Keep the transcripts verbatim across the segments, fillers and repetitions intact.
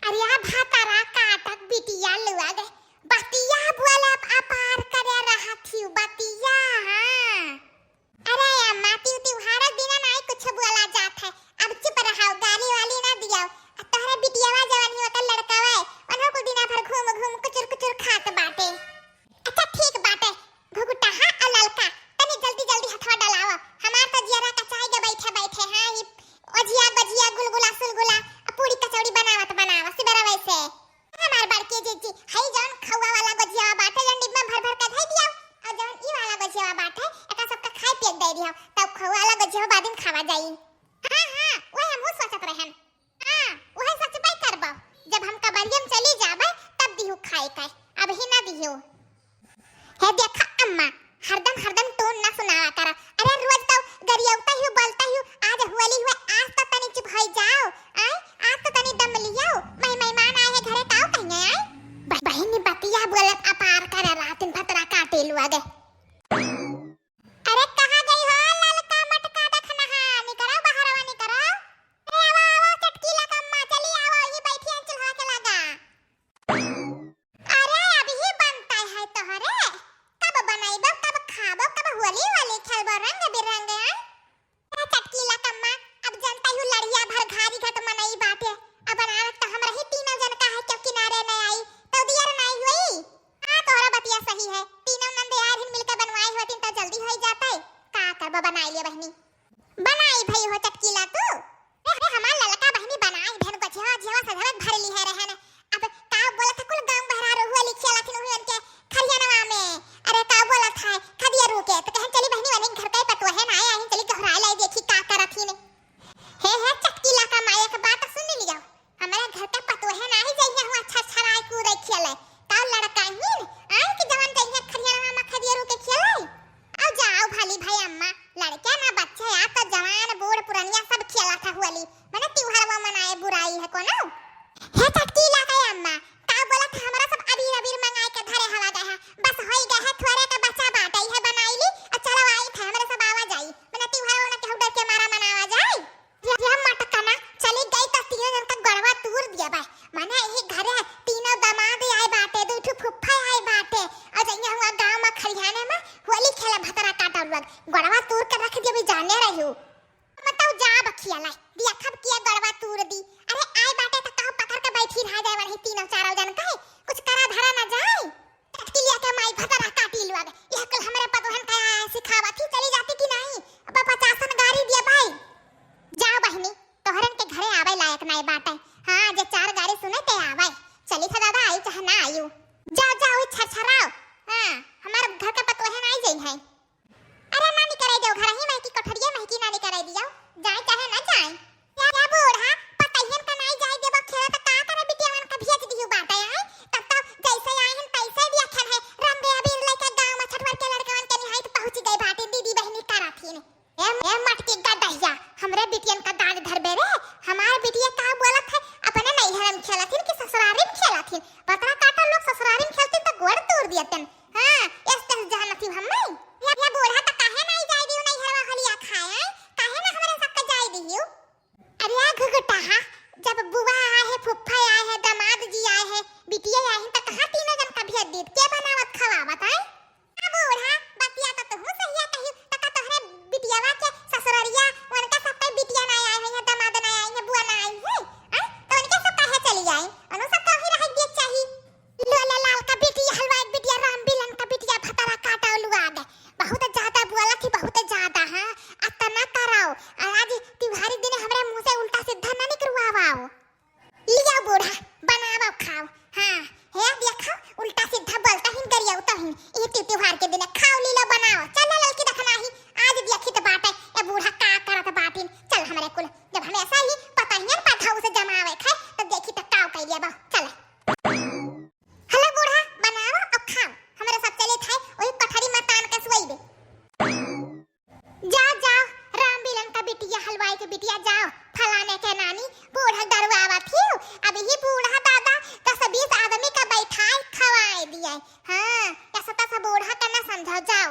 अरे भतरा काटक बिटिया लुआ गे, बतिया बोलब अपार करे रहत हिउ बतिया, हाँ। अरे अम्मा, तिउ तिउहार दिना नाई कुछ बोला जात है, अब चुप रहाउ, गाली वाली ना दियाउ। आ तोहरे बिटियावा जवन ही ओकर लड़कावा है, ओनहु कुल दिना भर घूम घूम कुचुर कुचुर खात बाटे। अच्छा ठीक बाटे, घुघुटाहा आ ललका, तनी जल्दी जल्दी हथवा डलावा, हमार तो जियरा कचाई के बैठे बैठे, हाँ, ही ओझिया गझिया गुलगुला सुलगुला आ पूरी कचौड़ी बनावत बनावत सुबेरा वैसे। हमार बड़की जीजी, हई जौन खौआ वाला गोझियावा बाटे, जौन डिब्बा भर भर के धई दियाउ, और जौन ई वाला गोझियावा बाटे, एका सबका खाए पिए के दे दियाउ, तब खौआ वाला गोझियावा बाद में खावा जाई। हाँ, हाँ, वही हमहू सोचत रहन। हाँ, वही सोचबे करबो, जब हम कबरिया में चली जाबे, तब दिहू खाए के, अबही ना दिहू। हे देखा अम्मा, हरदम हरदम टोन ना सुनावा करा। अरे रोज तो गरियौता ही बोलता ही, आज होली हुए, आज तो तनी चुप होई जाओ। आय, आज तो तनी दम लियो। मैं मेहमान आए हैं घरे, काऊ कहिए आय? ब-, बहिनी बतिया बोलत अपार करे, रातिन भतरा काटे लुआ गे। अरे कहाँ गई हो ललका मटका दखनहा, निकरो बहरवा निकरो। अरे आवा आवा चटकीला कम्मा, चली आवा, ये बैठी हैं चूल्हा के लगा। अरे अबही बनता है तोहरे, कब बनइबो, कब खाबो, कब होली होली खेलबो रंग बिरंग, आय? अरे चटकीला कम्मा, अब जनता हूँ लड़िया भर घारी घट मनई बाटे, अब बनावत तो हमरा ही तीनों जन का है, क्यों किनारे न आई, तो दियर नाई हुई। हाँ तोहरा बतिया सही है, तीनों नंद यार हिन मिलकर बनवाए होतिन तो जल्दी होई जाते, का करबो बनाई लियो बहिनी। बनाई भई हो चटकीला तू। अरे हमार ललका बहिनी बनाई भेन गोझियावा झियावा सधरत भर ली है रहन। अब का बोलत है कुल गाँव बहरा रहुआ लिखिया लाथिन हुई उनके खरियानवा में। अरे का बोलत है खदिया रुके तो कहन चली बहिनी वने घर का ही पतोहे ना आए, आहिन चली गहराए लाई देखी का करत ही ने। हे हे चटकीला कम्मा एक बात सुन लियो। हमारे घर के पतोहे नाही जइहे हुआ छरछराए कूदे खेले। ताऊ लड़का हीन, आए कि जवन जइहे खरियानवा में खदिया रुके खेले। अब जाओ भाली भाई अम्मा, लड़का ना बच्चा या तो जवान बूढ़ पुरनिया सब खेला था होली। मने त्योहारवा मनाए बुराई है कोनो? हे चटकीला के अम्मा, का बोलत है हमरा सब अबीर अबीर मंगाए के धरे हवा गए है। बस होई गए है थोड़े के बच्चा बाटे है बनाई ली। आ चलो आई थे हमरे सब आवा जाई। मने त्योहारवा ना केहू डर के मारा मनावा जाई। ये, ये मटकना चली गई तो तीनों जन का गड़वा तूर दिया बा। माने यही घरे तीनों दामाद आए बाटे, दू ठो फुफ्फा आए बाटे। और जइया हुआ गाँव में खरियाने में होली खेले भतरा काटा लोग। गड़वा तूर के रख दिया भी जाने रही हूँ। मतलब जा बखिया लाई, दिया खब किया गड़वा तूर दी। अरे आए बाटे तो कहो पकड़ के बैठी रह जाए वाली तीनों चारों जन का है। कुछ करा धरा ना जाए। चटकिलिया के माई भतरा काटी लुआ गे। यह कुल हमरे पतोहन का सिखावत ही चली जाती कि नहीं? अब पचासन गारी दिए भाई। जाओ बहिनी, तोहरन के घरे आवे लायक नाई बाटे। हाँ, जे चार गारी सुने ते आवे। चली था दादा आई चाहे ना आयु। जाओ, जाओ, ई छरछराओ। हाँ, हमार घर के पतोहन आई जाई है। अरे नानी करे जाओ, घर ही महकी कोठरिया महकी नानी करे दियो। जाए चाहे ना जाए। या, या बूढ़ा, पतैयन का नाई जाए देबो खेले त का करे बिटियावन का भेज दिहु बाटे, आय? तब तो जैसे आए हैं तैसे भी अखन है, रंग अबीर लेके गाँव में छठवर के लड़कवन के निहाई तो पहुँच गए बाटे, दीदी बहिनी करत ही ने। ए, ए मटकी गडहिया, हमरे बिटियन का दाद धरबे रे, हमार बिटिया का बोलत है, अपने नैहर में खेलत हिन कि ससुरारी में खेलत हिन? पतरा काटा लोग ससुरारी में खेलतिन तो गोड़ तोड़ दियतन। हाँ, एस तस जानत ही हम नहीं। या, या बूढ़ा त काहे नाई जाए दियो नैहरवा होलिया खाए, आय? काहे ना हमरे सबके जाए दियो? अरे आ घुघुटाहा, जब बुआ आए है, फुफ्फा आए है, दामाद जी आए है, बिटिया आए है, त कहाँ तीनों जन का भेज दीत? के बनावत खवावत आए? आ बूढ़ा, बतिया तो तुहू सहिया कही, त का तोहरे बिटियावा के ससुररिया, उनका सब पे बिटिया ना आई है, दामाद ना आई है, बुआ ना आई है, आय? त उनके सब काहे चली आई? उन्हों सब का वहीं रह दिए चाही। लोले लाल का बिटिया, हलवाई बिटिया, राम बिलन का बिटिया, भतरा काटा लुआ गे। बहुत ज्यादा बोलत ही, बहुत ज्यादा, हाँ? अतना कराओ। और आज त्योहारी दिन हमरे मुंह से उल्टा सीधा ना निकरवाओ। लिया बूढ़ा, बनाओ खाओ। हाँ, हे देखो, उल्टा सीधा बोलता ही गरियाओ तो ही। ये त्योहार के दिन खाओ लीलो बनाओ। चल ललकी देखना ही, आज देखी तो बाटे, ये बूढ़ा का करत बाटिन। चल हमरे कुल, जब हमेशा ही पता ही है पता उसे जमावे खाए, तो देखी तो काव कह लिया बा। चल। हलो बूढ़ा, बनाओ और खाओ। हमरे सब चले थाए, वही पठरी में तान के सुई दे। जाओ, जाओ, राम बिलन का बिटिया, हलवाई के बिटिया, जाओ, फलाने के नानी, बूढ़ा डरवावत हियो। अब ही बूढ़ा दादा दस बीस आदमी का बैठाए खवाए दिए। हाँ, ऐसा तैसा बूढ़ा का ना समझाओ, जाओ।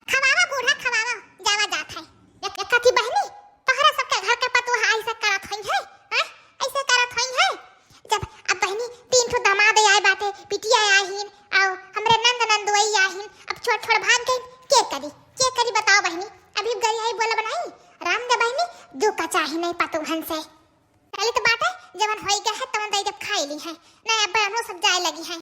खवावा बूढ़ा, खवावा, जावा जात है। एक, एक कथी बहिनी, तोहरा सबके घर के पतोह ऐसे करत होई है, हाँ? ऐसे करत होई है? जब अब छोड़ छोड़ भाग गई, के करी, के करी बताओ बहिनी। अभी गई है बोला बनाई, राम दे बहिनी, दू का चाही नहीं पतोहन से। चलित बाटे, जवन होई गए है तवन दई जब खाई ली है, नहीं अब बहनों सब जाए लगी है।